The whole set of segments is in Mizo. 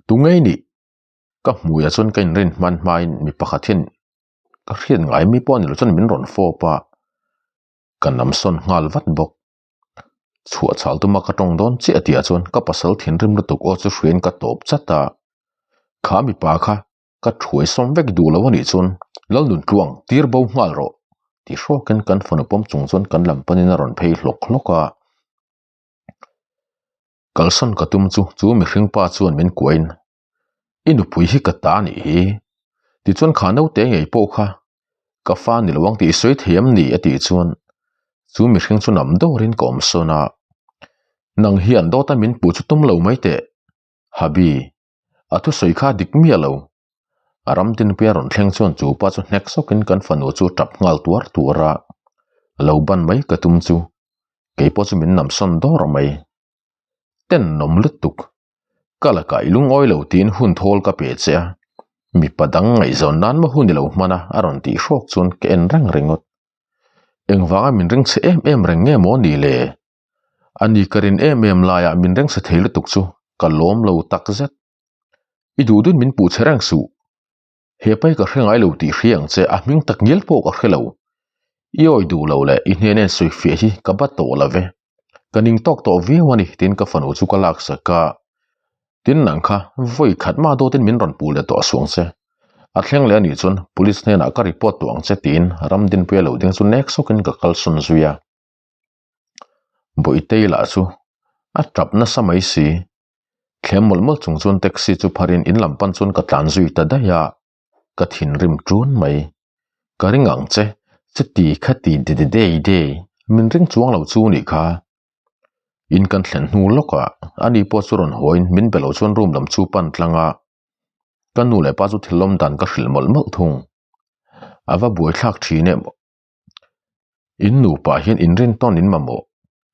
Tu ngei nih? Ka hmuiah chuan ka inrin hman hmain mi pakhat hian ka hriat ngai mi pawh a ni lo chuan min rawn fawp a, ka nam sawn nghal vat bawk. Chhuah chhal tuma ka tawng dawn chiah tihah chuan ka pasal thinrim lutuk aw chu hriain ka tawp chat a, kha mipa kha ka thuai sawm vek duh lo a nih chuan Lalnuntluang tir bo nghal rawh ti hrawkin kan fanu pawm chung chuan kan lam panin a rawn phei hlawk hlawk a. Kalsan ka tum chu chu mihring pa chuan min kuain I nupui hi ka ta a nih hi tichuan kha naute ngei pawh kha ka fa ni lo ang tih i sawi thei em ni a tih chuan chu mihring chu nam dawrin ka awm sawn a nang hian dawta min puh chu tum lo mai teh Habi a thusawi kha dik miah lo a ram dinpuia rawn thleng chuan chu pa chu hnek sawkin kan fanu chu tap nghal tuar tuar a lo ban mai ka tum chu kei pawh chu min nam sawn dawr mai ten nawm lutuk ka lakah i lungawi lo tiin hun thawl ka pe che a mipa dang ngaihzawn nan maw hun i lo hman a a rawn tih hrawk chuan ka en reng ringawt engvanga min ring chhe em em reng nge maw ni le A ni ka rin em em laiah min reng sa thei lutuk chu ka lawm lo tak zet. I duh dun min puh che reng suh. He pai ka hre ngai lo tih hria ang che a hming tak ngial pawh ka hre lo. I awi duh lo leh i hnena in sawi fiah hi ka bat tawh lo ve. Ka ning tawk tawh viau a ni tiin ka fanu chu ka lak sak a. Tin nang kha vawi khat mah dawtin min rawn puh leh tawh suang che. A thleng leh a nih chuan police hnenah ka report tawh ang che tiin Ramdinpuia lo ding chu nek sawkin ka kalsawn zui a. Bawitei lah chu a tap nasa mai si. Thlem mawlh mawlh chung chuan taxi chu pharin in lam pan chuan ka tlan zui ta daih a, ka thinrim ṭun mai. Ka ring ang che, chuti khati de de dei dei, min ring chuang lo chu nih kha. In kan thlen hnu lawkah ani pawh chu rawn hawiin min be lo chuan room lam chu pan tlang a, ka nu leh pa chu thil awm dan ka hrilh mawlh mawlh thung. A va buaithlak ṭhin em. In nupa hian inrin tawn in mamawh.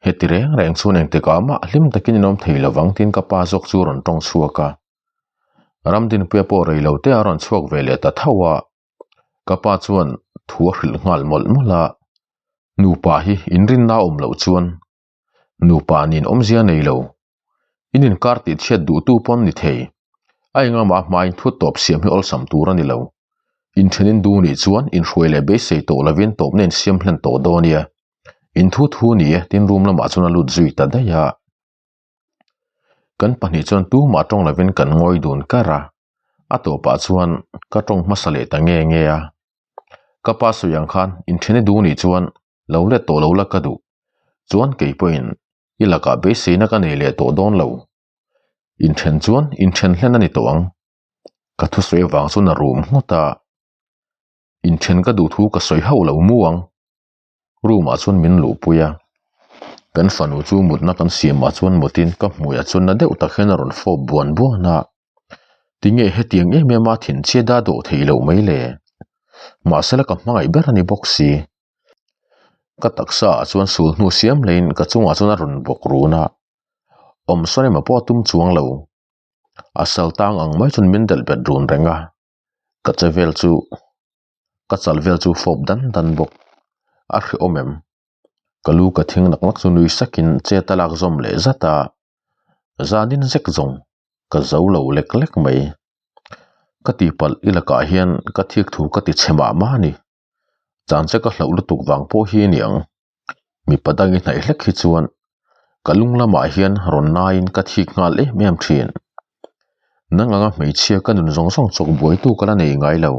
Heti reng reng chuan engtikah mah hlim takin in awm thei lovang tiin ka pa zawk chu a rawn tawng chhuak a. Ramdinpuia pawh rei lo te a rawn chhuak ve leh ta tho a. Ka pa chuan thu a hrilh nghal mawlh mawlh a. Nupa hi inrinna a awm loh chuan nupa nin awmzia nei lo. In inkar tih chhiat duhtu pawn ni thei. A engama hmain thu tawp siam hi awlsam tur a ni lo. Inthenin du nih chuan inhruai leh beisei tawh lovin tawpna insiam hlen tawh dawn nia. In thu thu ni e tin room lamah chuan a lut zui ta daih a. Kan pahnih chuan tumah tawng lovin kan ngawi dun kar a. A tawpah chuan ka tawng hmasa leh ta nge nge a. Ka pa sawi ang khan intheni du nih chuan lo let tawh lo la ka duh. Chuan kei pawhin i lakah beiseina ka nei leh tawh dawn lo. Inthen chuan inthen hlen a ni tawh ang. Ka thusawi avang chuan a rum nghawt a. Inthen ka duh thu ka sawi hauh lo mu ang. Room ah chuan min luhpui a. Kan fanu chu mutna kan siamah chuan mutin ka hmuiah chuan na deuh tak hian a rawn fawp buan buan a. Tinge hetiang em em a thinchhiat a dawh theih loh mai le? Mahsela ka hmangaih ber a ni bawk si. Ka taksa ah chuan sul hnu siam hlein ka chungah chuan a rawn bawk run a. Awm sawn emaw pawh a tum chuang lo. A sal tang ang mai chuan min delh bet run reng a. Ka che vel chu ka chal vel chu fawp dan dan bawk. A hrehawm em? Ka lu ka thing nak nak chu nui sakin chet a lak zawm leh zat a. Zanin zek zawng ka zo lo lek lek mai. Ka tihpalh i lakah hian ka thik thu ka ti chhe mah mah a ni. Chan che ka hlauh lutuk vang pawh hi a ni ang. Mipa dang i hnaih hlek hi chuan ka lung lamah hian rawn naiin ka thik nghal em em thin. Nang anga hmeichhia ka nun zawng zawng chawk buaitu ka la nei ngai lo.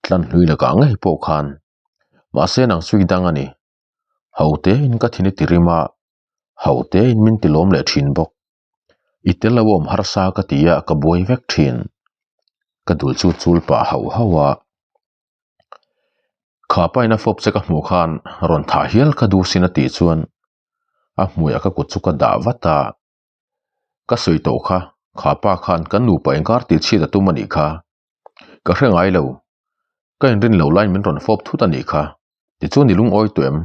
Tlan hlui lakah ngei pawh khan. Mahse nang chu i dang a ni. Ho tein ka thin i ti rim a, ho tein min ti lawm leh thin bawk. I tel lo awm harsa ka ti a, ka buai vek thin. Ka dul chu chul pah hauh hauh a. Kha pain a fawp che ka hmuh khan rawn thah hial ka duh sin a tih chuan a hmuiah ka kut chu ka dah vat a. Ka sawi tawh kha, kha pa khan kan nupa inkar tih chhiat a tum a nih kha. Ka hre ngai lo. Ka inrin loh laiin min rawn fawp thut a nih kha. Tichuan i lungawi tawh em?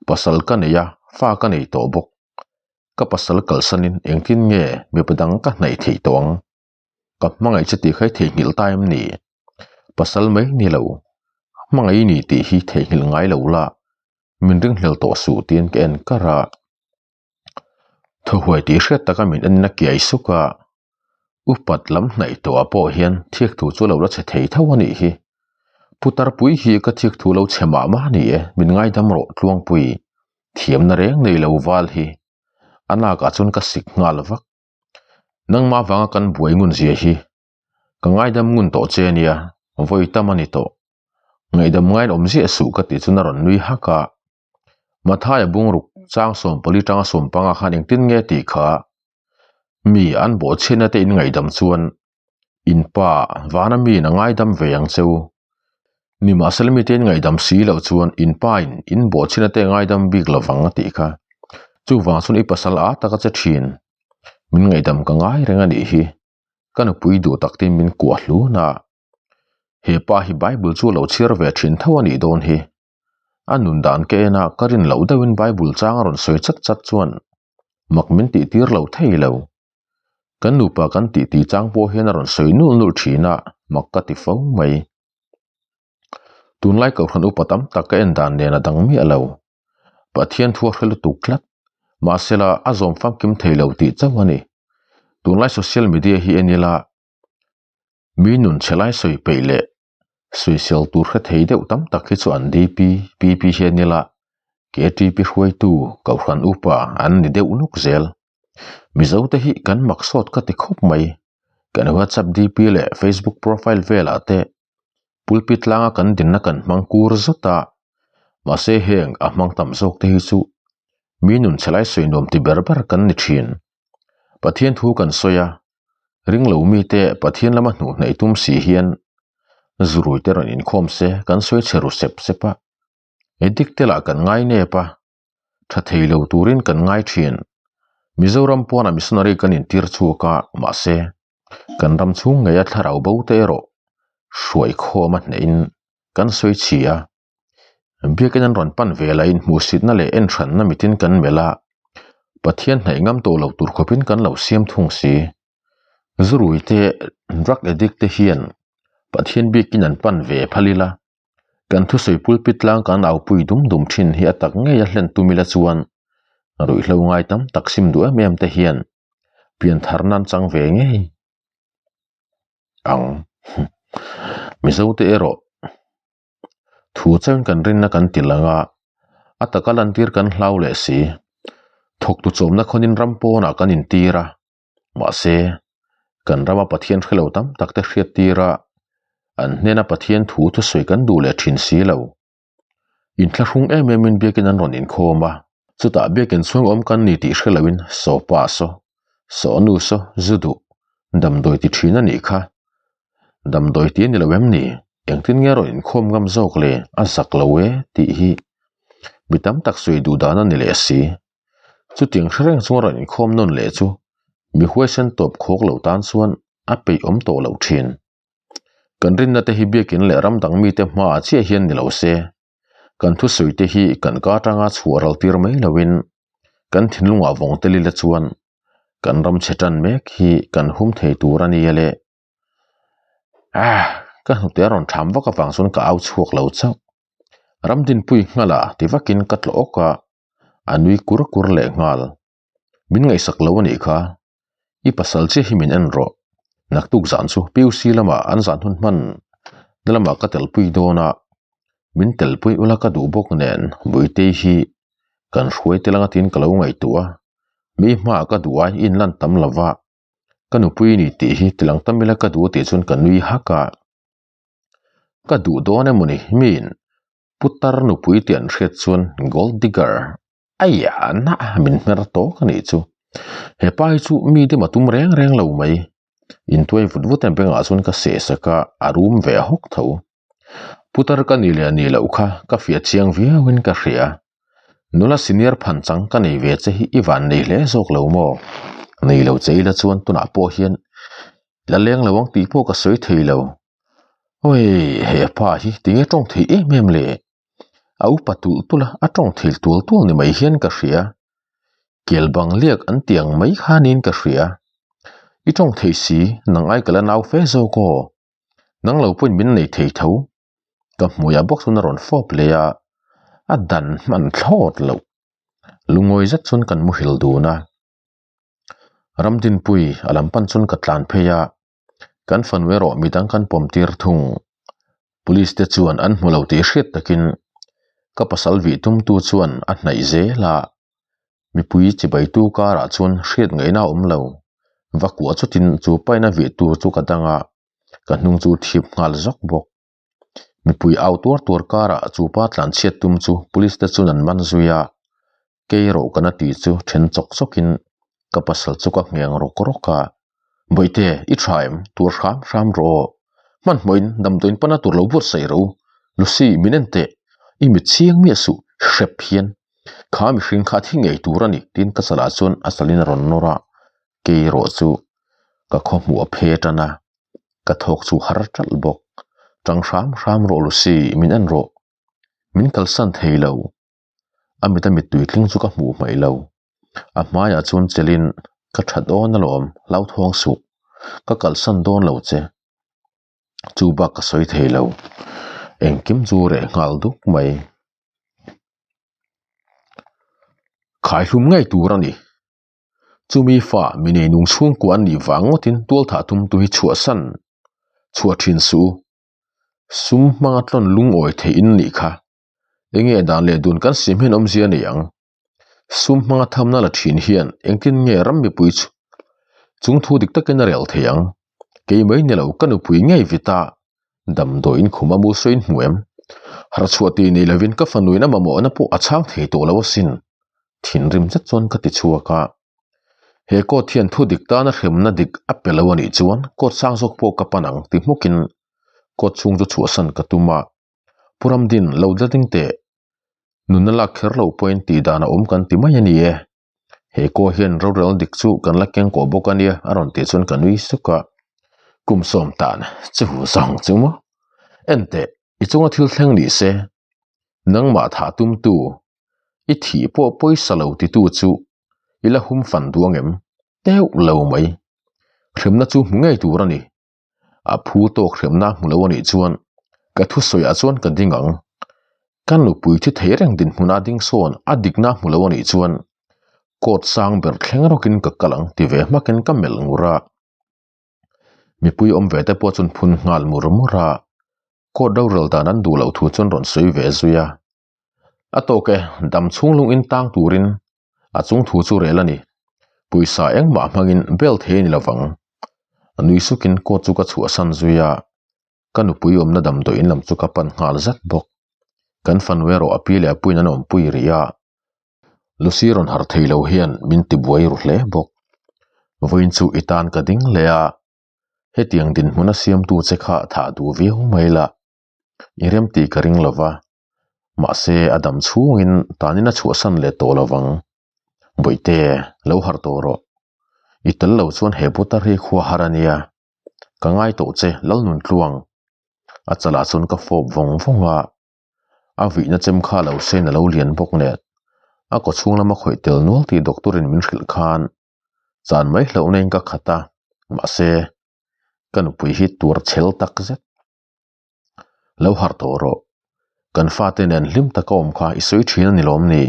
Pasal ka nei a, fa ka nei tawh bawk. Ka pasal kalsanin engtin nge mipa dang ka hnaih theih tawh ang? Ka hmangaih che tih kha i theihnghilh ta em ni? Pasal mai ni lo, hmangaih i ni tih hi theihnghilh ngai lo la, min ringhlel tawh suh tiin ka en kar a. Thaw huai tih hriat taka min en na kiai suk a. Upat lam hnaih tawhah pawh hian thiakthu chu a lo la chhe thei tho a nih hi. Putarpui hi ka thiakthu lo chhe mah mah a ni e, min ngaidam rawh Tluangpui. Thiamna reng nei lo val hi. A nakah chuan ka sik nghal vak. Nangmah vanga kan buai ngun zia hi ka ngaidam ngun tawh che ania, vawi tam a ni tawh. Ngaihdam ngaiin awm ziah suh ka tih chuan a rawn nui hak a. Mathaia bungruk chang 14 tanga 15 khan engtin nge tih kha mi an bawhchhiatna te in ngaihdam chuan in pa vana miin a ngaidam ve ang che u. Nimahsela mite in ngaihdam si loh chuan in pa in in bawhchhiatna te a ngaidam bik lovang a tih kha. Chuvang chuan i pasal a taka che thin. Min ngaihdam ka ngai reng a nih hi. Ka nupui duh tak tin min kuah hlun a. He pa hi Bible chu a lo chhiar ve thin tho a nih dawn hi. A nun dan ka en a, ka rin loh deuhin Bible chang a rawn sawi chat chat chuan mak min tih tir lo thei lo. Kan nupa kan tih tih chang pawh hian a rawn sawi nulh nulh thin a, mak ka ti fo mai. Tunlai kohhran upa tam tak ka en dan nen a dang miah lo. Pathian thu a hre lutuk tlat. Mahsela a zawm famkim thei lo tih chauh a ni. Tunlai social media hi en ila Mi nun chhe lai sawi peih leh sawisel tur hre thei deuh tam tak hi chu an DP, PP hi an ila, KTP hruaitu, Kohhran upa an ni deuh nuk zel. Mizo te hi kan mak sawt ka ti khawp mai. Kan WhatsApp DP leh Facebook profile velah te pulpit tlanga kan dinna kan hmang kur zat a, mahse heng a hmang tam zawk te hi chu mi nun chhe lai sawi nuam ti ber ber kan ni thin. Pathian thu kan sawi a, Ring lo mite Pathian lama hnuh hnaih tum si hian zurui te rawn inkhawm se kan sawi chhe ru sep sep a. Edik te lah kan ngai nep a, tha thei lo turin kan ngai thin. Mizoram pawnah missionary kan intir chhuak a, mahse kan ram chhung ngeia thlarau bo te erawh hruai khawm a hnehin kan sawi chhi a. Biakin an rawn pan ve lahin hmuhsitna leh enhranna mitin kan melh a, Pathian hnaih ngam tawh lo tur khawpin kan lo siam thung si. Zurui te, drug addict te hian Pathian biakin an pan ve phal ila, kan thusawi pulpit tlang kan aupui dum dum thin hi a tak ngei a hlen tum ila chuan ruihhlo ngai tam tak sim duh em em te hian pianthar nan chang ve ngei ang. Mizote erawh. Thu chauhin kan rinna kan ti lang a, a taka lantir kan hlau leh si. Thawktu chawmna khawnin ram pawnah kan intir a, mahse, kan rama Pathian hrelo tam tak te hriattir a, an hnena Pathian thu thusawi kan duh leh thin si lo. Inthlahrung em emin biakin an rawn inkhawm a, chutah biakin chhung awm kan ni tih hre loin saw pa saw, saw nu saw zu duh, damdawi ti thin a nih kha. Damdawi ti a ni lo em ni? Engtin nge rawn inkhawm ngam zawk le? A zak lo e tih hi mi tam tak sawi duh dan a ni leh si. Chutiang hre reng chunga rawn inkhawm nawn leh chu mi huaisen tawp khawk lo tan chuan a peih awm tawh loh thin. Kan rinna te hi biakin leh ram dang mite hmaah chiah hian ni lo se, kan thusawi te hi kan ka atanga chhuah ral tir mai loin kan thinlungah vawng tel ila chuan kan ram chhe tan mek hi kan hum thei tur a nia le. Ah! Ka hnute a rawn tham vak avang chuan ka au chhuak lo chauh. Ramdinpui nghal a ti vakin ka tlawh awk a, a nui kur kur leh nghal. Min ngaihsak lo a nih kha. I pasal chiah hi min en rawh. Naktuk zan chu PUC lamah an zan hun hman na lamah ka telpui dawn a, min telpui ula ka duh bawk nen Buitei hi kan hruai tel anga tiin ka lo ngaihtuah a, mi hmaah ka duh ai inlan tam lova ka nupui ni tih hi tilang tam ila ka duh tih chuan ka nui hak a, ka duh dawn emawni miin putar nupui tih an hriat chuan gold digger aia na min hmer tawk a nih chu hepa hi chu mi te ma tum reng reng lo mai intuai vut vut em bengah chuan ka seh sak a a rum ve hawk tho putar ka ni leh ni loh kha ka fiah chiang viau in ka hria nula senior phan chang ka nei ve che hi i van nei hle zawk lo maw nei lo che ila chuan tunah pawh hian la leng lo ang tih pawh ka sawi thei lo awii hepa hi tinge tawng thei em em le a upa tulh tulh a a tawng thei tual tual ni mai hian ka hria kel bang liak an ti ang mai khanin ka hria i tawng thei si nang ai ka la nau fe zawk aw nang lo pawhin min nei thei tho ka hmuiah bawk chuan a rawn fawp leh a a dan hman thlawt loh lungawi zet chuan kan muhil dun a. Ramdinpui a lam pan chuan ka tlan phei a, kan fanu erawh midang kan pawm tir thung. Police te chuan an hmu lo tih hriat takin ka pasal vih tumtu chuan a hnaih zel a, mipui chibaitu karah chuan hriat ngaihna a awm lo. Va kuah chutin chu paina vih tur chu ka dang a, ka hnung chu thip nghal zawk bawk. Mipui au tuar tuar karah chu pa tlanchhiat tum chu police te chuan an man zui a, kei rawh ka na tih chu then chawk chawkin ka pasal chu ka ngheng rawk rawk a, Bawihte i tha em? Tuar hram hram rawh aw. Hmanhmawhin damdawiin pana tur lo buatsaih rawh u. Lucy min en teh, i mit chiang miah suh, hrep hian. Kha mihring kha a thi ngei tur a ni tiin ka chalah chuan a chalin a rawn nawr a, kei erawh chu ka khawhmuh a phe tan a. Ka thawk chu har ṭalh bawk. Ṭang hram hram rawh Lucy, min en rawh. Min kalsan thei lo. A mit a mittui tling chu ka hmuh hmaih lo. A hmaiah chuan chelin ka ṭha dawn alawm, hlauthawng suh. Ka kalsan dawn lo che. Chu bak ka sawi thei lo. Engkim chu reh nghal duk mai. Khaihlum ngei tur a ni. Chumi fa mi nei nung chhungkua an nih vang ngawtin tualthah tumtu hi chhuahsan chhuah thin suh u. Sum hmanga tlawn lungawi theih in nih kha. Enge dan leh dun kan siam hian awmzia a nei ang. Sum hmanga thamna la thin hian engtin nge ram mipui chu chung thu dik takin a rel thei ang. Kei mai ni lo ka nupui ngei vita damdawiin khum a mu sawiin hmu em? Harchhuah tih nei lovin ka fanuin a mamawhna pawh a chhang thei tawh lo asin. Thinrim zet chuan ka ti chhuak a. He court hian thu dik tana hremna dik a pe lo a nih chuan court sang zawk pawh ka pan ang ti hmukin court chhung chu chhuahsan ka tum a. Pu Ramdin lo la ding teh. Nunna lak kher lo pawhin tih dan a awm kan ti mai a ni e. He kaw hian rorel dik chu kan la keng kawh bawk a nia a rawn tih chuan ka nui suk a. Kum sawm tan chu zawng chu maw? Enteh, i chunga thil thleng ni se, nangmah thah tumtu, i thih pawh pawisa lo titu chu i la hum fan duang em? Teuh lo mai. Hremna chu hmu ngei tur a ni. A phu tawk hremna hmu lo a nih chuan ka thusawiah chuan ka ding ang. Ka nupui thi thei reng dinhmuna ding sawn a dikna hmu lo a nih chuan court sang ber thleng rawkin ka kal ang ti ve hmakin ka melh ngur a. Mipui awm ve te pawh chuan phun nghal mur mur a, court rorel dan an duh loh thu chuan rawn sawi ve zui a. A tawk e, dam chhung lung in tang turin a chung thu chu rel a ni. Pawisa engmah hmangin bel thei a ni lovang. A nui sukin court chu ka chhuahsan zui a, ka nupui awmna damdawi in lam chu ka pan nghal zat bawk. Kan fanu erawh a pi leh a puiin an awmpui rih a, Lucy rawn harh thei lo hian min tibuai ru hle bawk. Vawiin chu i tan ka ding hle a, hetiang dinhmun a siamtu che kha thah duh viau mai la. I rem tih ka ring lo va, mahse a dam chhungin tanin a chhuahsan leh tawh lo vang. Bawihte, lo harh tawh rawh. I tel lo chuan he putar hi khua har a nia. Ka ngai tawh che, Lalnuntluang. A chalah chuan ka fawp vawng vawng a, a vihna chem kha lo sen a lo lian bawk nen a kaw chhung lama khawih tel nual tih doctor in min hrilh khan chan mai hlauhna in ka khat a, mahse ka nupui hi tuar chhel tak zet. Lo harh tawh rawh, kan fate nen hlim taka awm kha i sawi thin a ni lawm ni?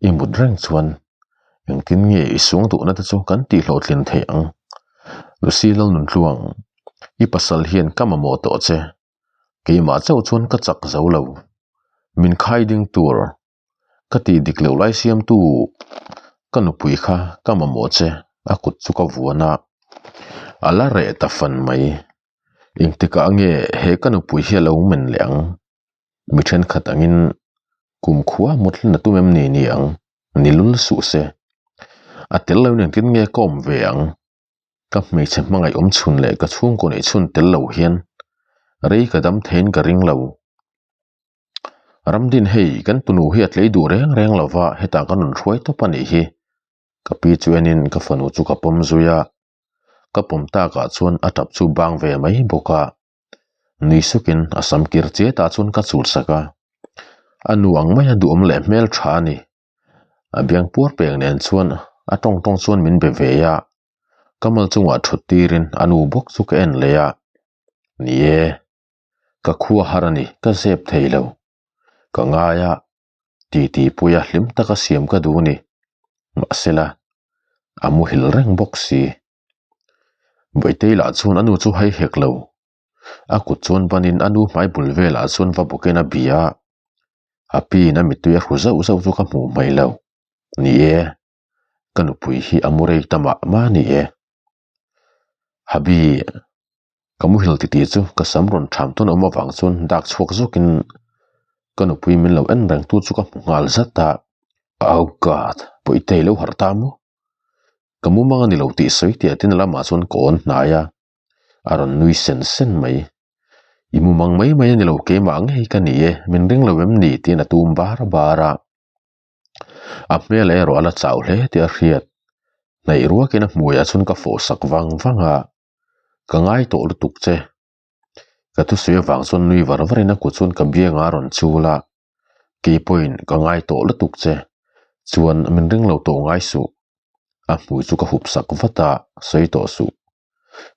I mut reng chuan engtin nge i sung duhna te chu kan tih hlawhtlin theih ang? Lucy Lalnuntluang, i pasal hian ka mamawh tawh che. Keimah chauh chuan ka chak zo lo. Min khai ding tur ka tih dik loh lai siamtu ka nupui kha ka mamawh che a kut chu ka vuan a, a la reh ta fan mai. Engtikah nge he ka nupui hi a lo men leh ang? Mi thenkhat angin kumkhua muthlun a tum em ni ni ang? Ni lul suh se. A tel lo in engtin nge ka awm ve ang? Ka hmeichhe hmangaih awm chhun leh ka chhungkaw neih chhun tel lo hian rei ka dam theiin ka ring lo. Ramdin hei kan tunu hi a tlei duh reng reng lo va hetah ka rawn hruai tawp a nih hi. Ka pi chu enin ka fanu chu ka pawm zui a, ka pawm takah chuan a tap chu bang ve mai bawk a. Nui sukin a sam kir chiat ah chuan ka chul sak a, a nu ang maia duhawm leh hmel tha a ni. A biang puar peng nen chuan a tawng tawng chuan min be ve a, ka mal chungah thut tirin a nu bawk chu ka en leh a, ni e, ka khua har a ni, ka zep thei lo. Ka ngai a, titi puia hlim taka siam ka duh a ni. Mahsela, A muhil reng bawk si. Bawihtei lah chuan a nu chu hai hek lo. A kut chuan banin a nu hmai bul velah chuan va bawkin a bia a. A piin a mittui a hru zauh zauh chu ka hmuh hmai lo. Ni e, ka nupui hi a mu rei ta mah mah a ni e. Habi, ka muhil titih chu ka sam rawn ṭham tawn awm avang chuan dak chhuak zawkin ka nupui min lo en reng tu chu ka hmu nghal zat a. Oh God, Bawihtei lo harh ta maw? Ka mumang a ni lo tih sawi teh tin a lamah chuan ka awn hnai a, a rawn nui sen sen mai. I mumang mai mai a ni lo keimah ngei ka ni e, min ring lo em ni tiin a tum bar bar a. A hmel erawh a la chau hle tih a hriat. Hnaih ruakin a hmuiah chuan ka fawh sak vang vang a, ka ngai tawh lutuk che. Ka thusawi avang chuan nui var varin a kut chuan ka biangah a rawn chul a, kei pawhin ka ngai tawh lutuk che, chuan min ring lo tawh ngai suh. A hmui chu ka hup sak vat a, sawi tawh suh.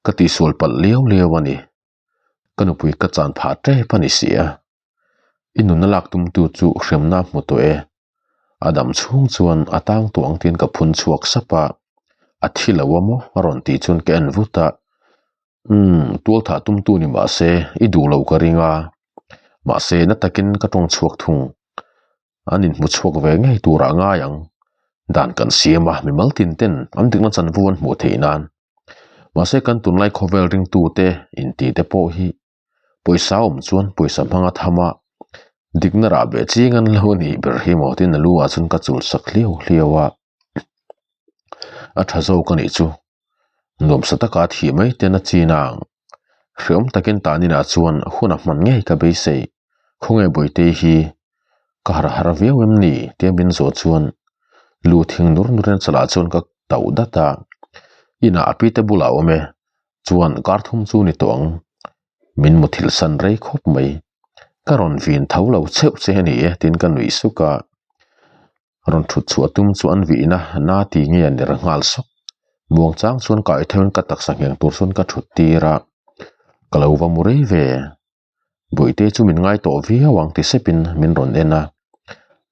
Ka tihsual palh liau liau a ni. Ka nupui ka chan phah tep a ni si a. I nunna lak tumtu chu hremna a hmu tawh e. A dam chhung chuan a tang tawh ang tiin ka phun chhuak sap a, a thi lo a maw a rawn tih chuan ka en vut a. Umm, tual thah tumtu ni mahse i duh lo ka ring a, mahse na takin ka tawng chhuak thung. An inhmu chhuak ve ngei turah ngai ang. Dan kan siam a, mimal tin ten an dikna chanvo an hmuh theih nan. Mahse kan tunlai khawvel ringtute intih te pawh hi Pawisa awm chuan pawisa hmanga tham a, dikna rah beh ching an lo nih ber hi maw tin a lu ah chuan ka chul sak hliau hliau a, a tha zawk a nih chu. Nuamsa taka thih mai ten a chin ang. Hreawm takin tanin ah chuan hun a hman ngei ka beisei. Khawnge Bawitei hi ka har har viau em ni tia min zawh chuan lu thing nur nur in a chalah chuan ka tauh dat a, inah a pite bulah a awm e. Chuan kar thum chu ni tawh ang, min muthilh san rei khawp mai. Ka rawn vin tho lo cheuh che a ni e tiin ka nuih suk a. Rawn thut chhuah tum chu an vihna na ti nge a ner nghal sawk. Muang chang chuan kai theuhin ka taksa ngheng tur chuan ka thut tir a, ka lo va mu rei ve. Bawihte chu min ngai tawh viau ang ti sepin min rawn en a.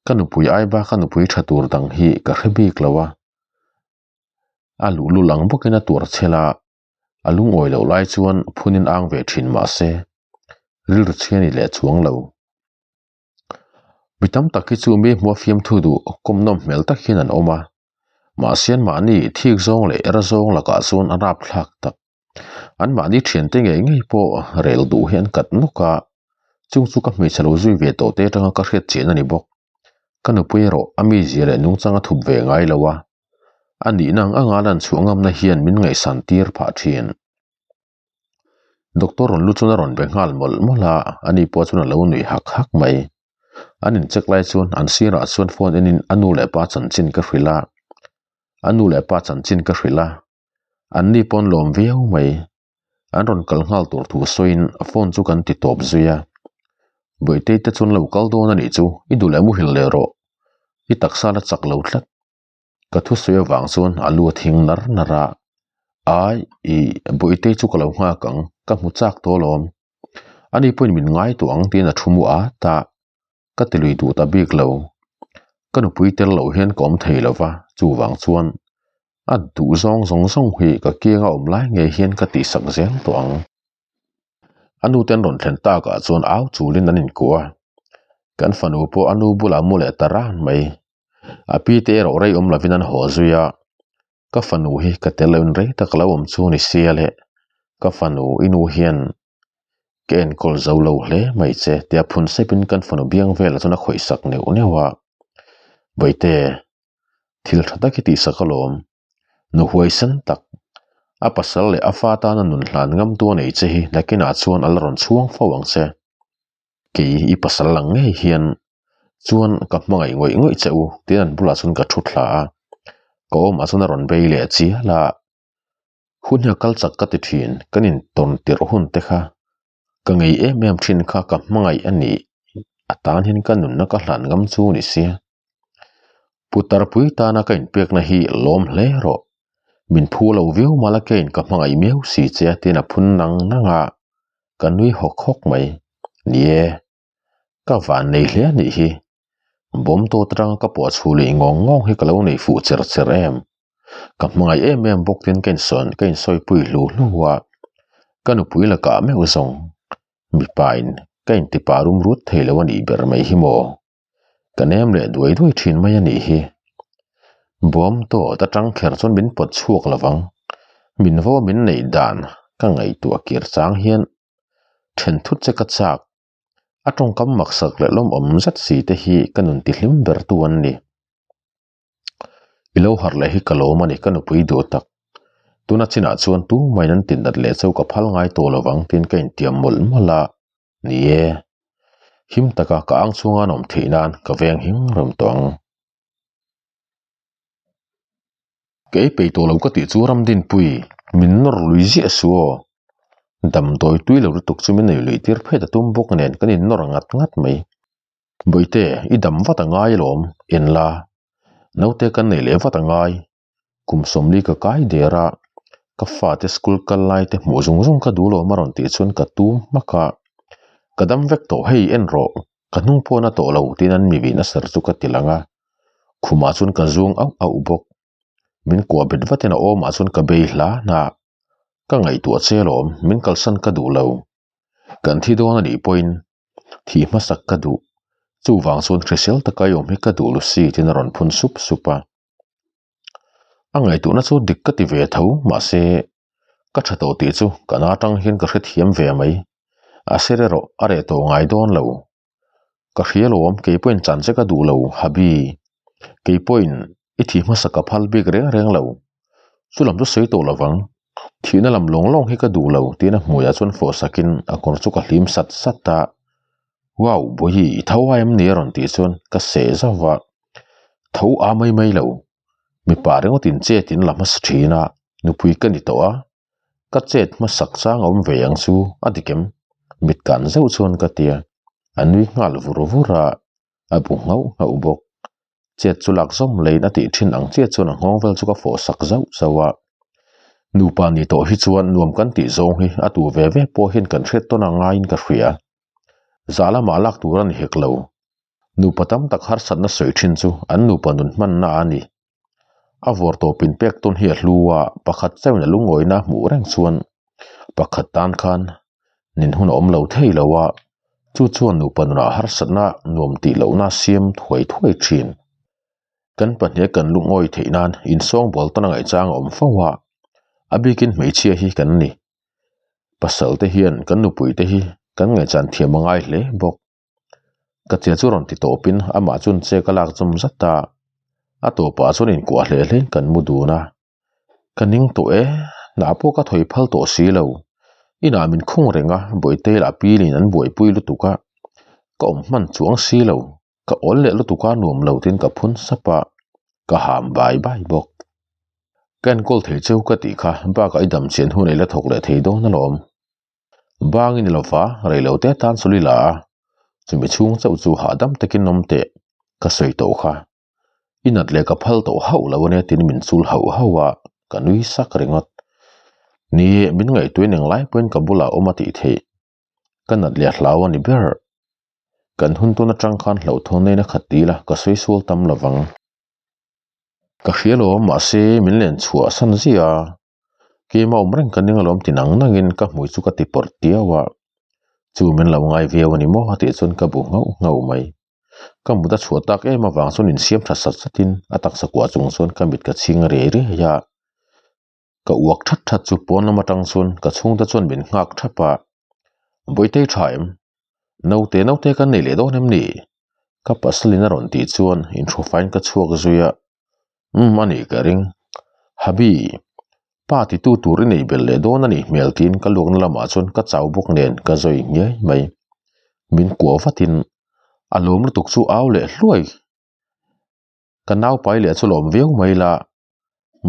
Ka nupui ai bak a nupui tha tur dang hi ka hre bik lo a. A luhlul ang bawkin a tuar chhel a, a lungawi loh lai chuan phunin ang ve thin mah se, rilru chhia ni leh chuang lo. Mi tam tak hi chu mi hmua fiamthu duh kawm nawm hmel tak hian an awm a, mahse anmahni thik zawng leh era zawng lakah chuan a rapthlak tak. Anmahni thiante ngei ngei pawh rel duh hi an kat nawk a, chung chu ka hmeichhe lo zui ve tawh te atanga ka hriat chian a ni bawk. Ka nupui erawh a mizia leh nungchang a thup ve ngai lo a, a nihna ang anga lan chhuah ngamna hian min ngaihsan tir phah thin. Doctor rawn lu chuan a rawn be nghal mawlh mawlh a, ani pawh chuan a lo nuih hak hak mai. An incheck lai chuan an sirah chuan phone enin a nu leh pa chanchin ka hrilh a, a nu leh pa chanchin ka hrilh a, an ni pawn lawm viau mai. An rawn kal nghal tur thu sawiin phone chu kan ti tawp zui a. Bawihtei te chuan lo kal dawn a nih chu, i duh leh muhil leh rawh. I taksa la chak lo tlat. Ka thusawi avang chuan a lu a thing nar nar a, Ai, i Bawihtei chu ka lo nghak ang, ka hmu chak tawh alawm. Ani pawhin min ngai tawh ang tiin a thu mu at a, ka ti lui duh ta bik lo. Ka nupui tel loh hian ka awm thei lo va, chuvang chuan a duh zawng zawng zawng hi ka kianga awm lai ngei hian ka tihsak zel tawh ang. A nu te an rawn thlen takah chuan au chulin an inkuah a, kan fanu pawh a nu bulah mu leh ta ran mai. A pi te erawh rei awm lovin an haw zui a, ka fanu hi ka tel loin rei tak lo awm chu ni sia le, ka fanu i nu hian ka enkawl zo lo hle mai che tia phun sepin kan fanu biang velah chuan a khawih sak neuh neuh a, Bawihte, thil tha tak i tihsak alawm. Nu huaisan tak, a pasal leh a fa tana nun hlan ngam tu a nei che hi nakinah chuan a la rawn chhuang fo ang che. Kei i pasal lang ngei hian chuan ka hmangaih ngawih ngawih che u tiin an bulah chuan ka thu thla a, ka awmah chuan a rawn bei leh chial a. Hun hi a kal chak ka ti thin, kan intawn tirh hun te kha ka ngei em em thin kha ka hmangaih a nih a tan hian ka nunna ka hlan ngam chu ni sia. Putar pui tana ka inpekna hi lawm hle rawh. Min phu lo viau mala kein ka hmangaih miau si che a tiin a phun nang nang a, ka nui hawk hawk mai. Ni e, ka van nei hle a nih hi. Bawm tawt atanga ka pawh chhu leh ngawng ngawng hi ka lo nei fuh cher cher em. Ka hmangaih em em bawk tin ka insawn ka insawipui hlu hlu a, ka nupui lakah meuh zawng mipain ka intipa rum rut thei lo a nih ber mai hi maw? Ka nem leh duai duai thin mai a nih hi. Bawm tawt atang kher chuan min pawt chhuak lo vang. Min vo min neih dan ka ngaihtuah kir chang hian then thut che ka chak. A tawngkam maksak leh lawmawm zet si te hi ka nun tihlim ber tu an ni. I lo harh leh hi ka lawm a ni ka nupui duh tak. Tuna chinah chuan tumah in an tinat leh chu ka phal ngai tawh lo vang tiin ka intiam mawlh mawlh a. Ni e, him taka ka ang chhunga an awm theih nan ka veng hing rem tawh ang. Ka ei peih tawh lo ka tih chu Ramdinpui min nawr lui ziah su aw. Damdawi tui lo lutuk chu min nei lui tir phei ta tum bawk nen kan innawr ngat ngat mai. Bawihte, i dam vat a ngai alawm, en la. Naute kan nei leh vat a ngai. Kum sawmli ka kai der a, ka fate school kal lai te hmuh zung zung ka duh lawm a rawn tih chuan ka tum hmak a. Ka dam vek tawh hei en rawh, ka hnung pawn a tawh lo tiin an mi vihna ser chu ka ti lang a. Khumah chuan ka zung auh auh bawk. Min kuah bet vatin a awmah chuan ka bei hla hna. Ka ngaihtuah che alawm, min kalsan ka duh lo. Kan thi dawn a nih pawhin Thih hmasak ka duh. Chuvang chuan hrisel taka i awm hi ka duh Lucy tiin a rawn phun sup sup a. A ngaihtuahna chu dik ka ti ve tho mahse ka tha tawh tih chu ka na atang hian ka hrethiam ve mai. A ser erawh a reh tawh ngai dawn lo. Ka hria lo awm kei pawhin chan che ka duh lo Habi. Kei pawhin i thih hmasak ka phal bik reng reng lo. Chu lam chu sawi tawh lovang. Thihna lam lawng lawng hi ka duh lo tiin a hmuiah chuan fawh sakin a kawr chu ka hlim sat sat a. Wow, Bawihi i tho a em ni a rawn tih chuan ka seh zauh va. Tho a mai mai lo. Mipa ringawt in chet in la hmasa thin a, nupui ka ni tawh a. Ka chet hmasak chang a awm ve ang chu a dik em? Mit kan zeuh chuan ka tia. A nui nghal vur vur a, a bu nghauh nghauh bawk. Chet chu lak zawm leiin a tih thin ang chiah chuan a nghawng vel chu ka fawh sak zauh zauh a. Nupa ni tawh hi chuan nuam kan tih zawng hi a tu ve ve pawh hian kan hriat tawn a ngaiin ka hria. Zah lamah lak tur a ni hek lo. Nupa tam tak harsatna sawi thin chu an nupa nun hmanna a ni. A vawr tawpin pek tawn hi a hlu a, pakhat chauhin a lungawina a hmuh reng chuan pakhat tan khan nin hun a awm lo thei lo a, chu chuan nupa nunah harsatna nuam tih lohna a siam thuai thuai thin. Kan pahniha kan lungawi theih nan insawngbawl tawn a ngaihchang a awm fo a, a bikin hmeichhia hi kan ni. Pasal te hian kan nupui te hi kan ngaihchan thiam a ngai hle bawk. Ka tia chu rawn ti tawpin amah chuan che ka lak chawm zat a, a tawpah chuan inkuah hle hlein kan mu dun a. Ka ning tawh e, hnah pawh ka thawi phal tawh si lo. Inah min khung reng a, Bawihte lah pilin an buaipui lutuk a, ka awm hman chuang si lo. Ka awl leh lutuk a nuam lo tiin ka phun sap a, ka ham bai bai bawk. Ka enkawl thei cheu ka tih kha bakah i dam chian hun ei la thawk leh thei dawn alawm. Bang i ni lova, rei lo te tan sawi la a, chumi chhung chauh chu hahdam takin awm teh ka sawi tawh kha. I nat leh ka phal tawh hauh lo ania tiin min chul hauh hauh a, ka nui sak ringawt. Ni, min ngaihtuahin englai pawhin ka bulah awm a tih theih. Ka nat leh hlau a ni ber. Kan hun tun atang khan hlauhthawn neiin a khat ti ila ka sawi sual tam lovang. Ka hria lo mahse min len chhuah san zia a, keimah awm reng ka ning alawm ti nang nangin ka hmui chu ka ti pawrh tiau a, chu min lo ngai viau a ni maw a tih chuan ka bu nghauh nghauh mai. Ka mut a chhuah tak em avang chuan insiam tha sat satin a taksa kuah chung chuan ka mit ka chhing riai riai a, ka uak that that chu pawn lam atang chuan ka chhungte chuan min nghak thap a, Bawitei tha em? Naute naute kan nei leh dawn em ni? Ka pasalin a rawn tih chuan inhrufain ka chhuak zui a, Umm a nih ka ring. Habi, pa titu tur i nei belh leh dawn a nih hmel tiin ka luakna lamah chuan ka chau bawk nen ka zawi ngiai mai. Min kuah vatin a lawm lutuk chu au leh hluai. Ka nau pai leh chu lawm viau mai la,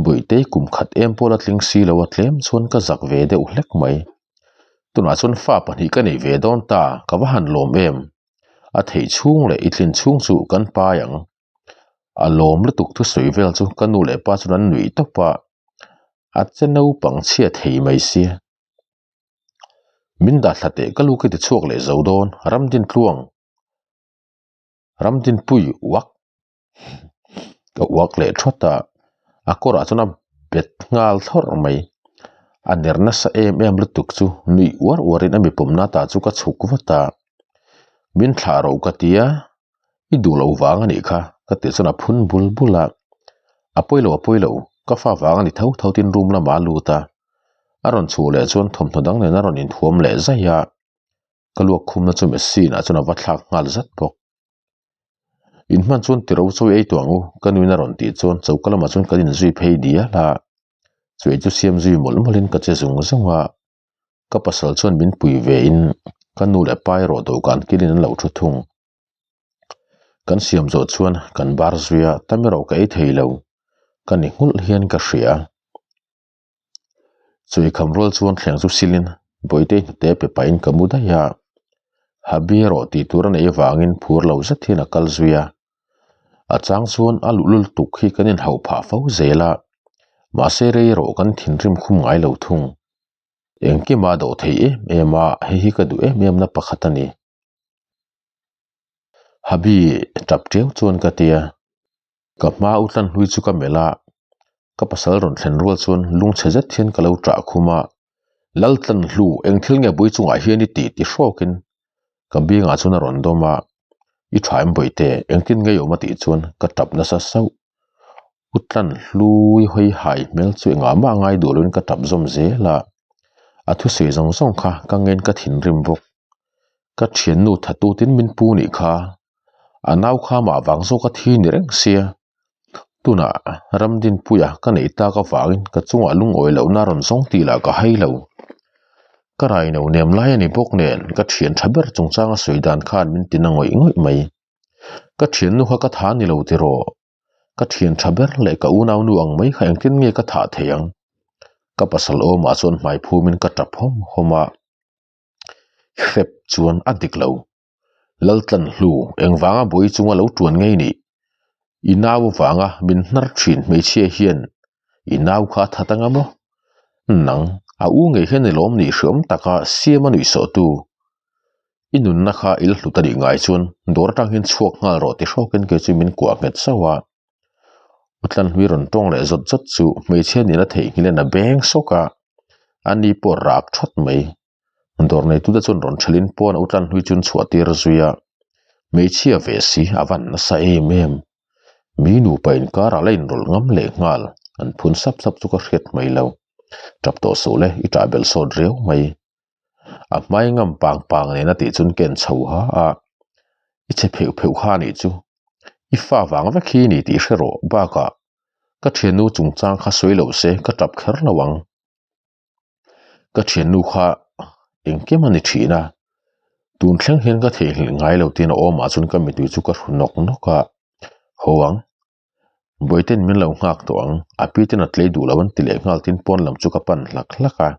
Buitei kum khat em pawh la tling si lo a tlem chuan ka zak ve deuh hlek mai. Tunah chuan fa pahnih ka nei ve dawn ta, ka va han lawm em. A theih chhung leh i tlin chhung chu kan pai ang. A lawm lutuk thusawi vel chu ka nu leh pa chuan an nuih tawp a, a che naupang chhia thei mai sia. Min dah thla teh ka lu ka ti chhuak leh zo dawn, Ramdintluang. Ramdinpui uak ka uak leh thawt a, a kawrah chuan a bet nghal thlawrh mai. A ner nasa em em lutuk chu nuih uar uarin a mipumna tah chu ka chhuk vat a. Min thlah ro ka ti a, i duh loh vang a nih kha ka tih chuan a phun bul bul a. A pawi lo a pawi lo, ka fa vang a ni tho tho tin room lamah a lut a. A rawn chhuh leh chuan thawmhnaw dang nen a rawn inthuam leh zaih a. Ka luak khumna chu machine ah chuan a va thlak nghal zat bawk. In hman chuan tiro chaw i ei tawh ang u ka nuin a rawn tih chuan choka lamah chuan kan inzui phei dial a. Chu ei chu siam zui mawlh mawlhin ka che zung zung a. Ka pasal chuan min pui ve in ka nu leh pa erawh dawhkan kilin an lo thu thung. Kan siam zawh chuan kan bar zui a, tam erawh ka ei thei lo. Ka ni nghulh hian ka hria. Chawi kham rual chuan thleng chu silin Bawitei hnute pe pahin ka mu daih a. Habi erawh tih tur a neih avangin phur lo zet hian a kal zui a. A chang chuan a luhlul tuk hi kan inhauh phah fo zel a, mahse rei erawh kan thinrim khum ngai lo thung. Engkima a dawh thei em em a, hei hi ka duh em em na pakhat a ni. Habi tap ṭiau chuan ka ti a. Ka hma u tlan hlui chu ka melh a, ka pasal rawn thlen rual chuan lungchhe zet hian ka lo ṭah khum a, Laltlan hlu eng thil nge bui chungah hian i tih ti hrawkin ka biangah chuan a rawn dawm a, I ṭha em bawihte, engtin nge i awm a tih chuan ka ṭap nasa sauh. U tlan hlui hawi hai hmel chu engah mah ngai duh loin ka ṭap zawm zel a, a thusawi zawng zawng kha ka ngen ka thinrim bawk. Ka ṭhiannu thatutin min pu nih kha A nau kha mah vang zawk a thi ni reng sia. Tunah Ramdinpuia ka neih tak avangin ka chungah lungawi lohna rawn zawng tih lah ka hai lo. Ka raino nem lai a ni bawk nen ka thian tha ber chungchanga sawi dan khan min ti na ngawih ngawih mai. Ka thiannu kha ka tha ni lo tiraw? Ka thian tha ber leh ka unaunu ang mai kha engtin nge ka thah thei ang? Ka pasal awmah chuan hmai phumin ka tap hawm hawm a. Hrep chuan a dik lo. Laltlan hlu engvanga buai chunga lo tuan ngei nih? I nau avanga min hnar thin hmeichhia hian i nau kha a that anga maw? Nang, a u ngei hian i lawm nih hreawm taka siam a nuih sawhtu. I nunna kha i la hlut a nih ngai chuan dawr atang hian chhuak nghal rawh ti hrawkin kei chu min kuah nghet sauh a. Utlan hlui rawn tawng leh zawt zawt chu hmeichhia nihna theihnghilh a beng sawk a, ani pawh rak thawt mai. Dawr neitute chuan rawn thelin pawn a utlan hlui chuan chhuah tir zui a, hmeichhia ve si a van nasa em em. Mi nupa inkarah la inrawlh ngam leh nghal, an phun sap sap chu ka hriat mai lo. Tap tawh suh le, i ṭah belh sawt riau mai. A hmai ngam pang pang nen a tih chuan ka en chho ha a, i che pheuh pheuh kha a nih chu. I fa vang vek hi ni tih hre rawh bakah ka thiannu chungchang kha sawi lo se ka tap kher lo ang. Ka thiannu kha engkim a ni thin a, tun thleng hian ka theihnghilh ngai lo tiin a awmah chuan ka mitui chu ka hru nawk nawk a, haw ang. Bawihten min lo nghak tawh ang, a pi ten a tlei duh lo an ti leh nghal tin pawn lam chu ka pan hlak hlak a,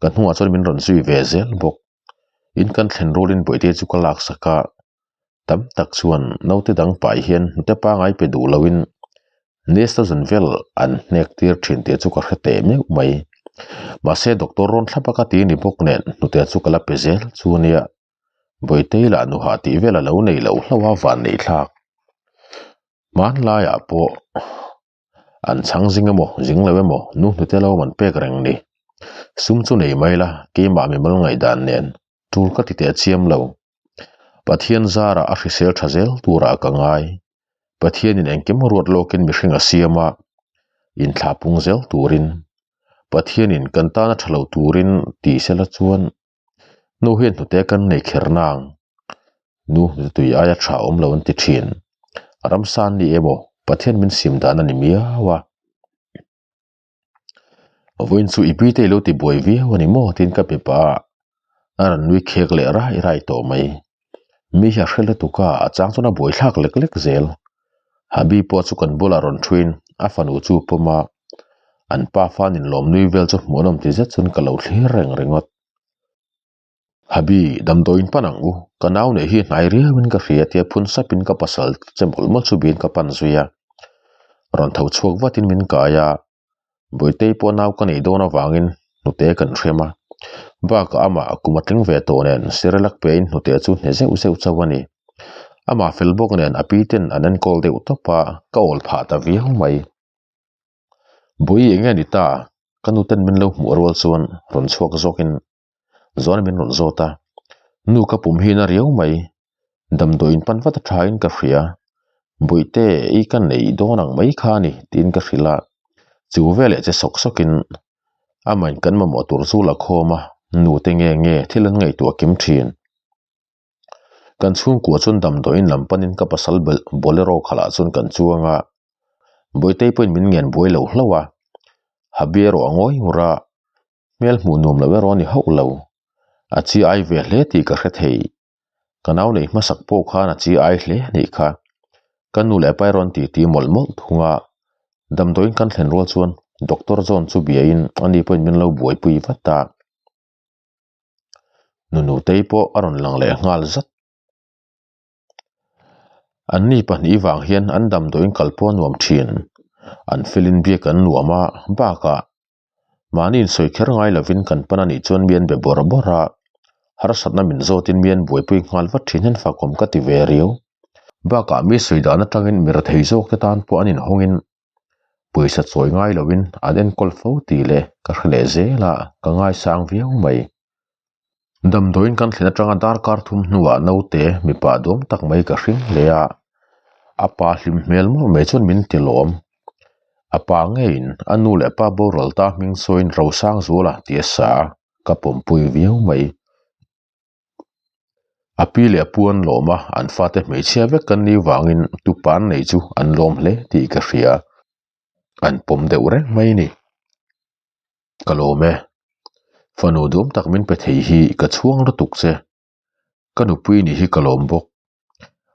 ka hnungah chuan min rawn zui ve zel bawk. In kan thlen rualin Bawihte chu ka laksak a, tam tak chuan naute dang pai hian hnute pangai pe duh loin Nesta zan vel an hnek tir thin tih chu ka hre teh meuh mai. Mahse doctor rawn thlap a ka ti ni bawk nen hnute chu ka la pe zel chu ania. Bawitei lah nuhah tih vel a lo nei loh hlauh a van neih thlak. Hmanlaiah pawh an chhang zing emaw zing lo emaw nu hnute lo an pek reng ni. Sum chu nei mai la keimah mimal ngaihdan nen tul ka ti teh chiam lo. Pathian zarah a hrisel tha zel turah ka ngai. Pathianin engkim ruat lawkin mihring a siam a, inthlah pung zel turin Pathianin kan tana tha lo turin ti sela chuan nu hian hnute kan nei kher nang. Nu hnute tui aia tha awm lo an ti thin. Ramsa an ni emaw Pathian min sim dan a ni miau a. Vawiin chu i bite i lo ti buai viau a ni maw tiin ka pe pah a, a rawn nui khek leh rai rai tawh mai. Mi hi a hre lutuk a, a chang chuan a buai thlak lek lek zel. Habi pawh chu kan bulah rawn thuin a fanu chu pawm a, an pa fan inlawm nui vel chu hmuhnawm ti zet chuan ka lo thlir reng ringawt. Habi, damdawiin pan ang u, ka nau neih hi hnai riauin ka hria tia phun sapin ka pasal che mawlh mawlh chu biin ka pan zui a. Rawn tho chhuak vatin min kai a, Bawitei pawh nau ka neih dawn avangin hnute kan hrem a, bakah amah kum a tling ve tawh nen Serelak pein hnute chu hne zeuh zeuh chauh a ni. Amah fel bawk nen a pi ten an enkawl deuh tawp a, ka awl phah ta viau mai. Bawihi enge ni ta? Ka nu ten min lo hmuh rual chuan rawn chhuak zawkin Zuan min rawn zawt a, Nu ka pum hi na riau mai, damdawiin pan vat a thain ka hria, Bawihte i ka nei dawn ang mai kha a ni tiin ka hrilh a, chu veleh che sawk sawkin amahin kan mamawh tur chu la khawm a, nu te nge nge thil an ngaihtuah kim thin. Kan chhungkua chuan damdawiin lam panin ka pasal bolero khalah chuan kan chuang a, Bawihtei pawhin min ngen buai lo hlauh a, Habi erawh a ngawi ngur a, Hmel hmuh nuam lo erawh a ni hauh lo. A chi ai ve hle tih ka hre thei. Ka nau neih hmasak pawh khan a chi ai hle a nih kha. Ka nu leh pa erawh an titi mawlh mawlh thung a. Damdawiin kan thlen rual chuan Doctor John chu biain ani pawhin min lo buaipui vat a. Nunutei pawh a rawn lang leh nghal zat. An ni pahnih vang hian an damdawiin kal pawh a nuam thin. An felin biak an nuam a, bakah Mahni insawi kher ngai lovin kan pan a nih chuan mi an be bawrh bawrh a, harsatna min zawtin mi an buaipui nghal vat thin hian fakawm ka ti ve riau. Bakah mi sawi dan atangin mi rethei zawk te tan pawh an inhawngin pawisa chawi ngai lovin an enkawl fo tih leh ka hre leh zel a, ka ngaisang viau mai. Damdawiin kan thlen atanga darkar thum hnuah naute mipa duam tak mai ka hring hle a, a pa hlim hmel mawlh mai chuan min ti lawm. A pa ngeiin a nu leh pa boral ta hming sawiin Rosang Zuala tih a sa a, ka pawmpui viau mai. A pi leh a pu an lawm a, an fate hmeichhia vek kan nih vangin tupa an nei chu an lawm hle tih ka hria. An pawm deuh reng mai a ni. Ka lawm e. Fanu duam tak min pe thei hi ka chhuang lutuk che. Ka nupui nih hi ka lawm bawk.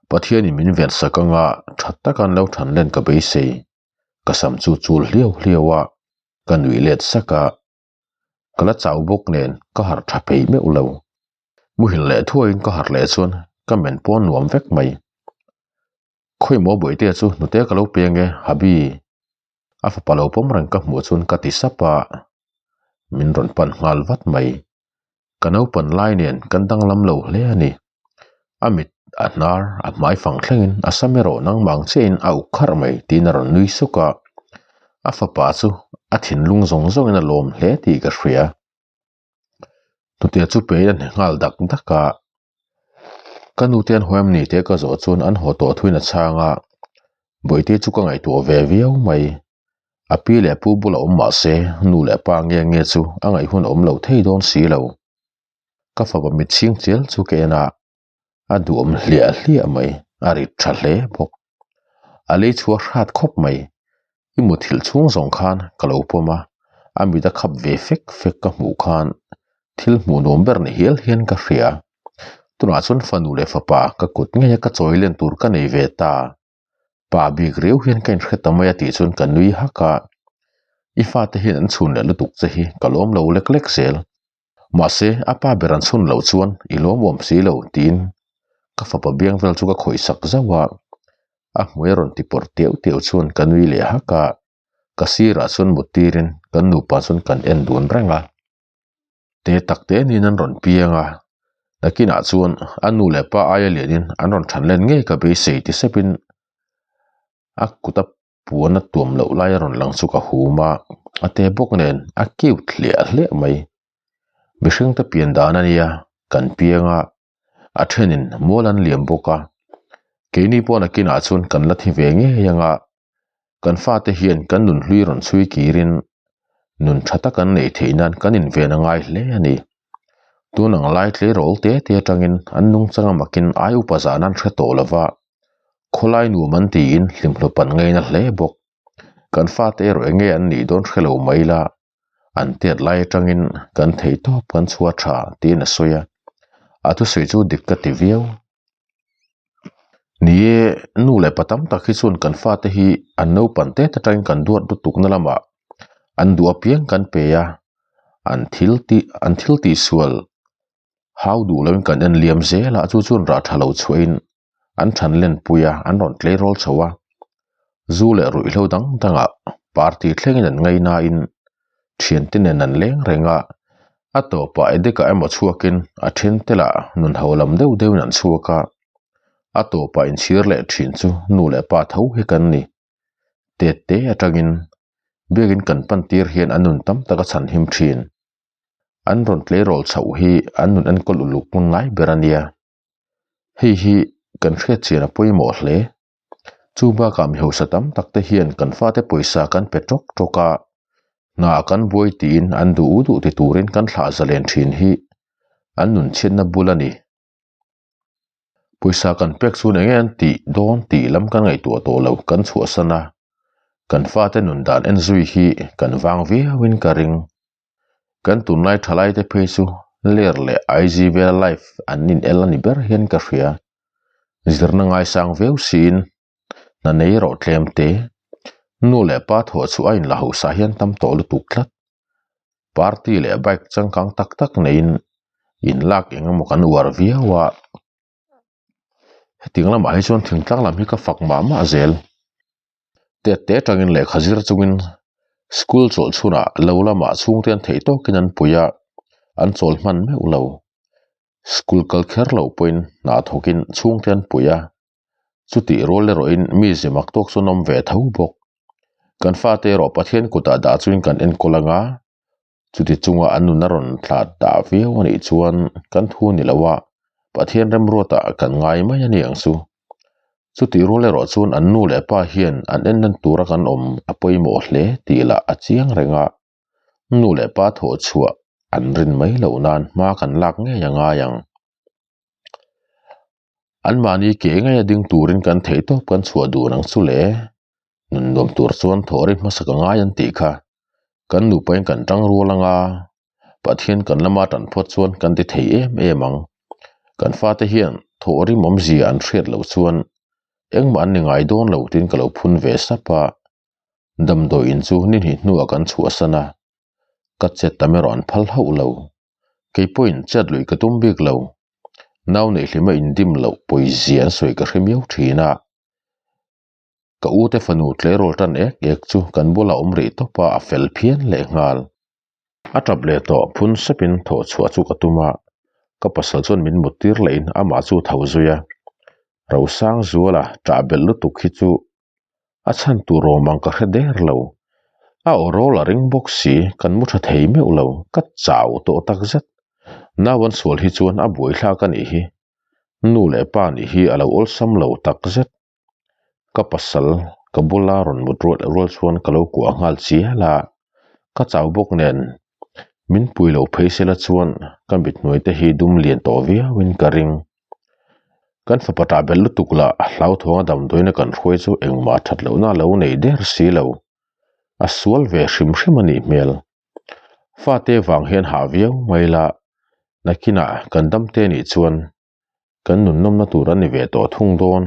Pathianin min ven sak anga tha taka an lo than len ka beisei. Ka sam chu chul hliau hliau a, ka nuih let sak a. Ka la chau bawk nen ka harh tha peih meuh lo. Muhil leh thuaiin ka harh leh chuan ka men pawh a nuam vek mai. Khawimaw bawihtea chu hnute ka lo peng e, Habi. A fapa lo pawm reng ka hmuh chuan ka ti sap a, min rawn pan nghal vat mai. Ka naupan lai nen kan danglam lo hle a ni. A mit, a hnar, a hmai fang thlengin a sam erawh nangmah ang chiahin a uk kharh mai tiin a rawn nui suk a. A fapa chu a thinlung zawng zawngin a lawm hle tih ka hria. Hnute chu peiin a hne nghal dak dak a, ka nu te an haw em ni tih ka zawh chuan an haw tawh thuin a chhang a, Bawihte chu ka ngaihtuah ve viau mai. A pi leh pu bulah awm mah se nu leh pa nge nge chu a ngaih hun a awm lo thei dawn si lo. Ka fapa mit chhing chial chu ka en a, a duhawm hliah hliah mai, a rit tha hle bawk. A lei chhuah hrat khawp mai, i muthilh chhung zawng khan ka lo pawm a, a mit a khap ve fek fek ka hmuh khan thil hmuh nuam ber ni hial hian ka hria. Tunah chuan fanu leh fapa ka kut ngei a ka chawi len tur ka nei ve ta. Pa bik riau hian ka inhre ta mai a tih chuan ka nui hak a, i fate hian an chhun leh lutuk che hi ka lawm lo lek lek zel. Mahse, a pa ber an chhun loh chuan i lawmawm si lo tiin ka fapa biang vel chu ka khawih sak zauh a, a hmui a rawn ti pawrh teuh teuh chuan ka nui leh hak a, ka sirah chuan mut tirin kan nupa chuan kan en dun reng a. Te tak te niin an rawn piang a, nakinah chuan a nu leh pa aia lianin an rawn than len ngei ka beisei ti sepin a kut a puan a tuam loh lai a rawn lang chu ka hum a, a te bawk nen a cute hliah hliah mai. Mihring te pian dan a nia, kan piang a, a thenin mual an liam bawk a, keini pawh nakinah chuan kan la thi ve ngei ang a, kan fate hian kan nun hlui rawn chhui kirin nun tha tak an neih theih nan kan inven a ngai hle a ni. Tun ang lai tleirawl te te atangin an nungchang a makin ai upa zan an hre tawh lova, Khawlai nuam an tiin hlimhlawp an ngaina hle bawk. Kan fate erawh enge an nih dawn hre lo mai la, an tiat lai atangin kan thei tawp kan chhuah tha tiin a sawi a, a thusawi chu dik ka ti viau. Ni e, nu leh pa tam tak hi chuan kan fate hi an naupan tet atangin kan duat lutukna lamah an duh apiang kan pe a, an thil tih an thil tihsual hau duh loin kan en liam zel a, chu chuan rah tha lo chhuahin an than len pui a, an rawn tleirawl chho a, zu leh ruihhlo dang dangah party thlengin an ngainain thiante nen an leng reng a, a tawpah Edeka emaw chhuakin a then te lah nun ho lam deuh deuhin an chhuak a, a tawpah inchhir leh thin chu nu leh pa tho hi kan ni. Tette atangin. Biakin kan pan tir hian an nun tam tak a chhanhim thin. An rawn tleirawl chhoh hi an nun enkawl uluk hmun ngai ber a nia. Hei hi kan hriat chian a pawimawh hle. Chu bakah mi hausa tam tak te hian kan fate pawisa kan pe tawk tawk a, hna kan buai tiin an duh duh ti turin kan thlah zalen thin hi an nun chhiatna bul a ni. Pawisa kan pek chuan eng nge an tih dawn tih lam kan ngaihtuah tawh lo kan chhuahsan a, kan fate nun dan en zui hi kan vang viauin ka ring. Kan tunlai thalai te phei chu ler leh IG vela live an in el a ni ber hian ka hria. Zirna ngaisang viau siin hna nei rawh tlem te, nu leh pa thawh chu a inla hausa hian tam tawh lutuk tlat. Party leh bike changkang tak tak neiin inlak eng emaw kan uar viau a. Hetiang lamah hi chuan thingtlang lam hi ka fak mah mah zel. Tet te atangin lehkha zir chungin school chawlh chhunah lo lamah chhungte an theih tawkin an pui a, an chawl hman meuh lo. School kal kher loh pawhin hna thawkin chhungte an pui a, chutih rual erawhin mi zimak tawk chu an awm ve tho bawk. Kan fate erawh Pathian kutah dah chuin kan enkawl anga, chuti chunga an nun a rawn thlah dah viau a nih chuan kan thu ni lo a, Pathian remruatah kan ngai mai a ni ang chu. Chutih rual erawh chuan an nu leh pa hian an en nan tura kan awm a pawimawh hle tih lah a chiang reng a, nu leh pa thawh chhuah an rin mai loh nan hma kan lak ngei a ngai ang. Anmahni ke ngei a ding turin kan theih tawp kan chhuah dun ang chu le. Nun nuam tur chuan thawh ri hmasa ka ngai an tih kha. Kan nupain kan tang rual anga Pathian kan lama tan phawt chuan kan ti thei em em ang. Kan fate hian thawh rim awmzia an hriat loh chuan engmah an ni ngai dawn lo tiin ka lo phun ve sap a. Damdawi in chu ni hnih hnuah kan chhuahsan a, ka chet tam erawh an phal hauh lo. Kei pawhin chet luih ka tum bik lo. Nau neih hlima indim loh pawizia an sawi ka hre miau thin a. Ka u te fanu tleirawl tan ek ek chu kan bulah awm rih tawp a, a fel phian leh nghal. A tap leh tawh phun sepin thawh chhuah chu ka tum a, ka pasal chuan min mut tir lehin amah chu tho zui a. Rosangzuala ṭah belh lutuk hi chu a chhan tur awm ang ka hre der lo. A aw rawl a ring bawk si, kan mu tha thei meuh lo, ka chau tawh tak zet. Nau an sual hi chuan a buaithlak a nih hi. Nu leh pa nih hi a lo awlsam lo tak zet. Ka pasal ka bula rawn mut rual rual chuan ka lo kuah nghal chial a, ka chau bawk nen min pui lo phei sela chuan ka mit hnuai te hi dum lian tawh viauin ka ring. Kan fapa ṭah belh lutuk lah hlauthawng a damdawiin a kan hruai chu engmah ṭhat lohna a lo nei der si lo. A sual ve hrim hrim a nih hmel. Fate vang hian hah viau mai la, nakinah kan dam te nih chuan kan nunnawmna tur a ni ve tawh thung dawn.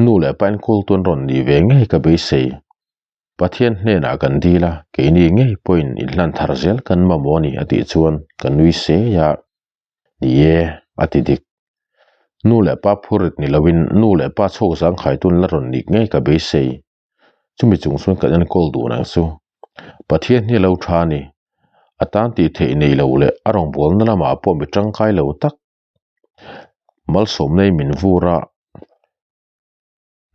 Nu leh pa enkawl tu an rawn nih ve ngei ka beisei. Pathian hnenah kan dil a, keini ngei pawhin inhlan thar zel kan mamawh a ni a tih chuan ka nui sei a. Ni e, a ti dik. Nu leh pa phurrit ni loin nu leh pa chhawk zangkhai tun la rawn nik ngei ka beisei. Chumi chung chuan kan enkawl dun ang chu. Pathian hi a lo tha a ni. A tan tih theih nei lo leh a rawngbawlna lamah pawh mi tangkai lo tak. Malsawmna i min vur a,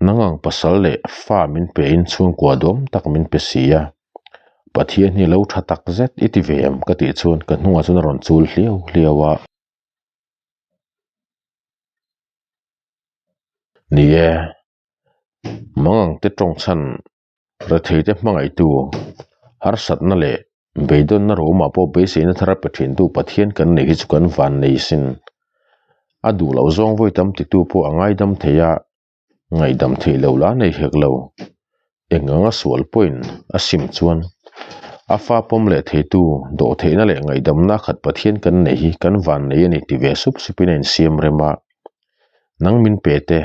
nang ang pasal leh fa min pe in chhungkua duam tak min pe si a. Pathian hi a lo tha tak zet i ti ve em ka tih chuan ka hnungah chuan a rawn chul hliau hliau a. Ni e, Mangang te tawng chhan retheite hmangaihtu harsatna leh beidawnna rohmah pawh beiseina thar a pe thintu Pathian kan neih hi chu kan van nei sin. A duh loh zawng vawi tam titu pawh a ngaidam thei a, ngaihdam theih loh lah a nei hek lo. Eng anga sual pawhin a sim chuan a fa pawm leh theitu dawhtheihna leh ngaihdamna khat Pathian kan neih hi kan van nei a ni ti ve sup supin a insiam rem a. Nang min pe te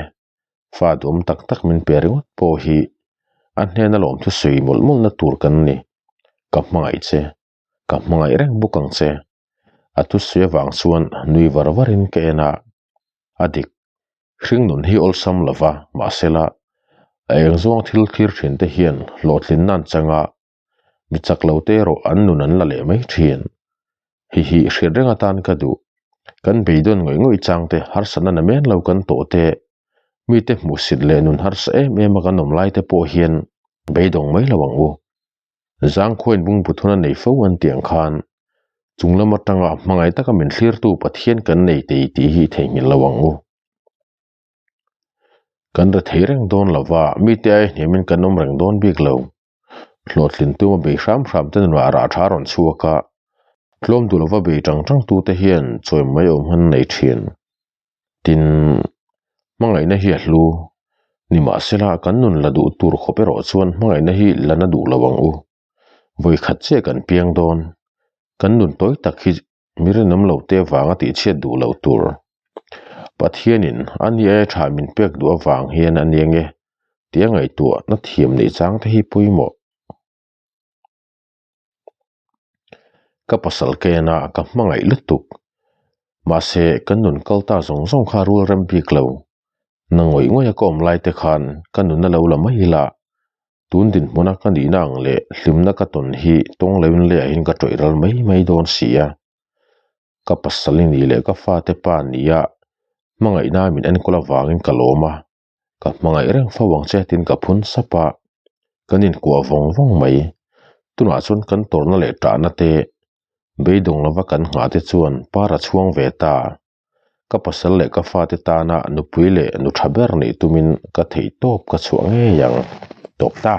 Fa duhawm tak tak min pe ringawt pawh hi a hnena lawm thu sawi mawlh mawlhna tur kan ni. Ka hmangaih che, ka hmangaih reng bawk ang che. A thusawi avang chuan nui var varin ka en a, a dik. Hringnun hi awlsam lova, mahsela a eng zawng thil thlir thin te hian hlawhtlinna an chang a, mi chak lo te erawh an nun an la leh mai thin. Hei hi hriat reng atan ka duh. Kan beidawn ngawih ngawih chang te, harsatna na men lo kan tawh te, mite hmuhsit leh nun harsa em em a kan awm lai te pawh hian beidawng mai lo ang u. Zangkhuain bungbu thun a nei fo an tih ang khan chung lam atanga hmangaih taka min thlirtu Pathian kan nei tei tih hi theihnghilh lo ang u. Kan ra thei reng dawn lo va, mite ai hniamin kan awm reng dawn bik lo. Hlawhtlin tuma bei hram hram te nunah rah tha rawn chhuak a, tlawm duh lova bei tang tang tute hian chawi mai awm han nei thin. Tin, hmangaihna hi a hlu. Nimahsela, kan nun la duh tur khawp erawh chuan hmangaihna hi la na duh lo ang u. Vawi khat chiah kan piang dawn. Kan nun tawi tak hi mi rinawm lo te avanga tihchhiat duh loh tur. Pathianin a ni aia tha min pek duh avang hian a nia nge tia ngaihtuah na thiam neih chang te hi pawimawh. Ka pasal kena ka hmangaih lutuk. Mahse kan nun kal ta zawng zawng kha rul rem bik lo. Na ngawih ngawih a ka awm lai te khan ka nun a lo la mai ila. Tun dinhmuna ka nihna ang leh hlimna ka tawn hi tawng loin leiah hian ka tawih ral mai mai dawn si a. Ka pasal i nih leh ka fate pa nia hmangaihna min enkawl avangin ka lawm a, ka hmangaih reng fo ang che tiin ka phun sap a, kan inkuah vawng vawng mai. Tunah chuan kan tawrhna leh tahna te beidawng lova kan nghah te chuan par a chhuang ve ta. Ka pasal leh ka fate tana nupui leh nu tha ber nih tumin ka theih tawp ka chhuah ngei ang tawp ta.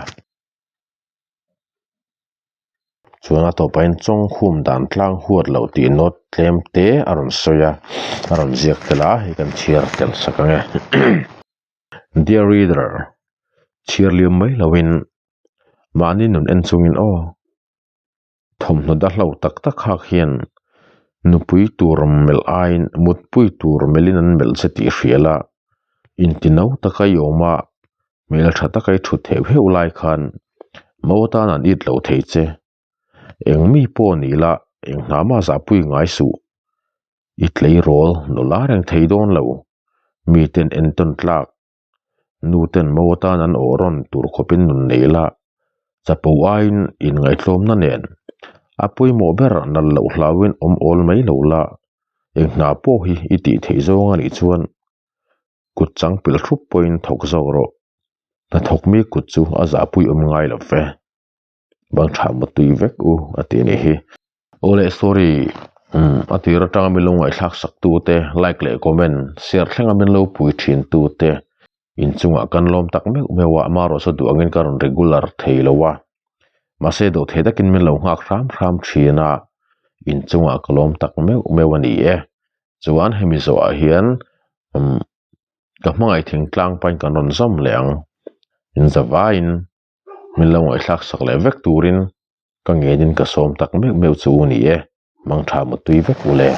Chuan a tawpah hian chawngkhum dan tlang huat loh tih note tlem te a rawn sawi a, a rawn ziak tel a, hei kan chhiar tel sak ang e. Dear reader, chhiar liam mai loin mahni nun en chungin aw. Thawmhnaw da hlo tak tak hak hian nupui tur melh aiin mutpui tur melhin an melh che tih hria la, inti no taka i awm a, hmeltha taka i thut heuh heuh lai khan mo atan an it lo thei che. Eng mi pawh ni la eng hna mah zahpui ngai suh. I tleirawl nula reng thei dawn lo. Miten entawn tlak Nu ten mo atan an awh rawn tur khawpin nun nei la, chapo aiin inngaihtlawmna nen a pawimawh ber nal loh hlauin awm awl mai lo la, eng hna pawh hi i tih theih zawng a nih chuan kut chang pilh hrup pawhin thawk zawk rawh. Hnathawk mi kut chu a zahpui awm ngai lo ve. Bang tha mutui vek u a ti a nih hi. Aw leh sorry umm a tir atanga min lo ngaihthlak sak tu te like leh comment share thleng a min lo pui thin tu te inchungah kan lawm tak meuh meuh a amaherawhchu duh angin ka rawn regular thei lo a mahse dawh thei takin min lo nghak hram hram thin a inchungah ka lawm tak meuh meuh a ni e chuan hemi zawhah hian umm ka hmangaih thingtlang pain kan rawn zawm leh ang inzavaiin. Min lo ngaihthlak sak leh vek turin ka ngenin ka sawm tak meuh meuh chu u ni e, mangtha mutui vek u le.